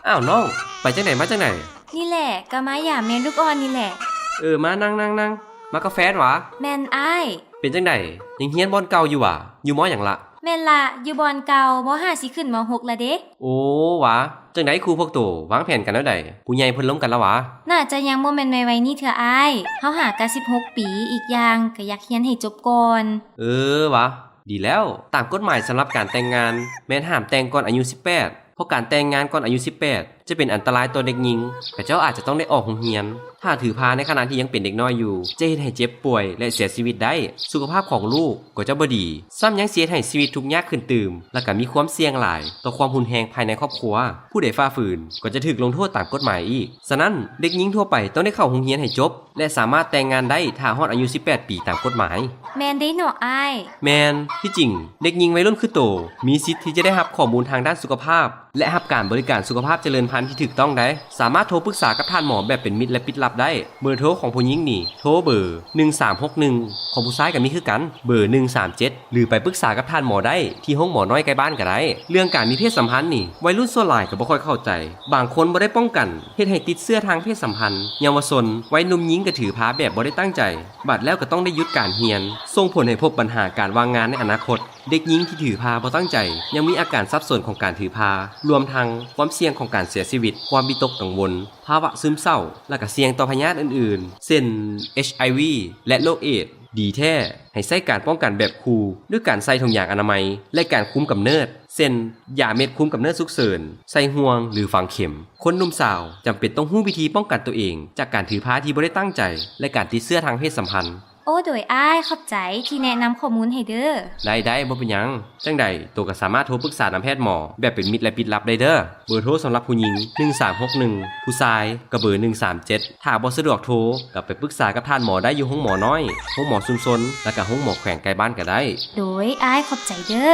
ອ້າວນ້ອງ ໄປຈັ່ງໃດມາຈັ່ງໃດ? ນີ້ແຫຼະ ກະມາຢາມແມ່ລູກອ່ອນນີ້ແຫຼະ. ເອີ ມານັ່ງໆໆ. ມາກັບແຟນຫວາ? ແມ່ນອ້າຍ. ເປັນຈັ່ງໃດ? ຍັງຮຽນບ່ອນເກົ່າຢູ່ຫວາ? ຢູ່ ມ. ຫຍັງລະ? ແມ່ນລະ ຢູ່ບ່ອນເກົ່າ ມໍຫ້າ ຊິຂຶ້ນ ມໍຫົກ ລະເດ. ໂອ້ ຫວາ? ຈັ່ງໃດຄູພວກໂຕ ວາງແຜນກັນແນວໃດ? ຜູ້ໃຫຍ່ເພິ່ນລົມກັນລະຫວາ? ໜ້າຈະຍັງບໍ່ແມ່ນໄວໆນີ້ເທື່ອອ້າຍ. ເຮົາຫາກະສິບຫົກປີ ອີກຢ່າງກະຢາກຮຽນໃຫ້ຈົບກ່ອນ. ເອີ ຫວາ? ດີແລ້ວ. ຕາມກົດໝາຍສຳລັບການແຕ່ງງານ ແມ່ນຫ້າມແຕ່ງກ່ອນອາຍຸສິບແປດ ເພາະການແຕ່ງງານກ່ອນອາຍຸສິບແປດ ຈະເປັນອັນຕະລາຍຕໍ່ເດັກຍິງ. ຂະເຈົ້າອາດຈະຕ້ອງໄດ້ອອກໂຮງຮຽນ. ຖ້າຖືພາໃນຂະນະທີ່ຍັງເປັນເດັກນ້ອຍຢູ່ ຈະເຮັດໃຫ້ເຈັບປ່ວຍ ແລະ ເສຍຊີວິດໄດ້. ສຸຂະພາບຂອງລູກກໍຈະບໍ່ດີ ຊ້ຳຍັງຊິເຮັດໃຫ້ຊີວິດທຸກຍາກຂຶ້ນຕື່ມ ແລະ ກະມີຄວາມສ່ຽງຫຼາຍຕໍ່ຄວາມຮຸນແຮງພາຍໃນຄອບຄົວ. ຜູ້ໃດຝ່າຝືນກໍຈະຖືກລົງໂທດຕາມກົດໝາຍອີກ. ສະນັ້ນ ເດັກຍິງທົ່ວໄປຕ້ອງໄດ້ເຂົ້າໂຮງຮຽນໃຫ້ຈົບ ແລະ ສາມາດແຕ່ງງານໄດ້ຖ້າຮອດອາຍຸສິບແປດປີຕາມກົດໝາຍ. ແມ່ນເດເນາະອ້າຍ. ແມ່ນ. ທີ່ຈິງ ເດັກຍິງໄວລຸ້ນຄືໂຕ ມີສິດທີ່ຈະໄດ້ຮັບຂໍ້ມູນທາງດ້ານສຸຂະພາບ ແລະ ຮັບການບໍລິການສຸຂະພາບຈະເລີນພັນທີ່ຖືກຕ້ອງໄດ໋. ສາມາດໂທປຶກສາກັບທ່ານໝໍແບບເປັນມິດ ແລະ ປິດລັບໄດ້. ເບີໂທຂອງຜູ້ຍິງນີ້ ໂທເບີໜຶ່ງສາມຫົກໜຶ່ງ ຂອງຜູ້ຊາຍກະມີຄືກັນ ເບີໜຶ່ງສາມເຈັດ ຫຼື ໄປປຶກສາກັບທ່ານໝໍໄດ້ທີ່ໂຮງໝໍນ້ອຍໃກ້ບ້ານກະໄດ້. ເລື່ອງການມີເພດສຳພັນນີ້ ໄວລຸ້ນສ່ວນຫຼາຍກະບໍ່ຄ່ອຍເຂົ້າໃຈ. ບາງຄົນບໍ່ໄດ້ປ້ອງກັນ ເຮັດໃຫ້ຕິດເຊື້ອທາງເພດສຳພັນ. ເຍົາວະຊົນ ໄວໜຸ່ມຍິງກະຖືພາແບບບໍ່ໄດ້ຕັ້ງໃຈ ບາດແລ້ວກະຕ້ອງໄດ້ຢຸດການຮຽນ ສົ່ງຜົນໃຫ້ພົບບັນຫາການວ່າງງານໃນອະນາຄົດ. ເດັກຍິງທີ່ຖືພາບໍ່ຕັ້ງໃຈ ຍັງມີອາການສັບສົນຂອງການຖືພາ ລວມທັງຄວາມສ່ຽງຂອງການເສຍຊີວິດ, ຄວາມວິຕົກກັງວົນ, ພາວະຊຶມເສົ້າ ແລະ ກະສ່ຽງຕໍ່ພະຍາດອື່ນໆ ເຊັ່ນ ເອັດໄອວີ ແລະ ໂລກເອດ. ດີແທ້ ໃຫ້ໃຊ້ການປ້ອງກັນແບບຄູ່ ດ້ວຍການໃສ່ຖົງຢາງອະນາໄມ ແລະ ການຄຸມກຳເນີດ ເຊັ່ນ ຢາເມັດຄຸມກຳເນີດສຸກເສີນ, ໃສ່ຫ່ວງ ຫຼື ຝັງເຂັມ. ຄົນໜຸ່ມສາວຈຳເປັນຕ້ອງຮູ້ວິທີປ້ອງກັນໂຕເອງຈາກການຖືພາທີ່ບໍ່ໄດ້ຕັ້ງໃຈ ແລະ ການຕິດເຊື້ອທາງເພດສຳພັນ. ໂອ້ ໂດຍອ້າຍ ຂອບໃຈທີ່ແນະນຳຂໍ້ມູນໃຫ້ເດີ. ໄດ້ໆ ບໍ່ເປັນຫຍັງ. ຈັ່ງໃດໂຕກະສາມາດໂທປຶກສານຳແພດໝໍແບບເປັນມິດ ແລະ ປິດລັບໄດ້ເດີ. ເບີໂທສຳລັບຜູ້ຍິງ ໜຶ່ງສາມຫົກໜຶ່ງ, ຜູ້ຊາຍກະເບີໜຶ່ງສາມເຈັດ. ຖ້າບໍ່ສະດວກໂທ ກະໄປປຶກສາກັບທ່ານໝໍໄດ້ຢູ່ໂຮງໝໍນ້ອຍ, ໂຮງໝໍຊຸມຊົນ ແລະ ກະໂຮງໝໍແຂວງໃກ້ບ້ານກະໄດ້. ໂດຍອ້າຍ ຂອບໃຈເດີ.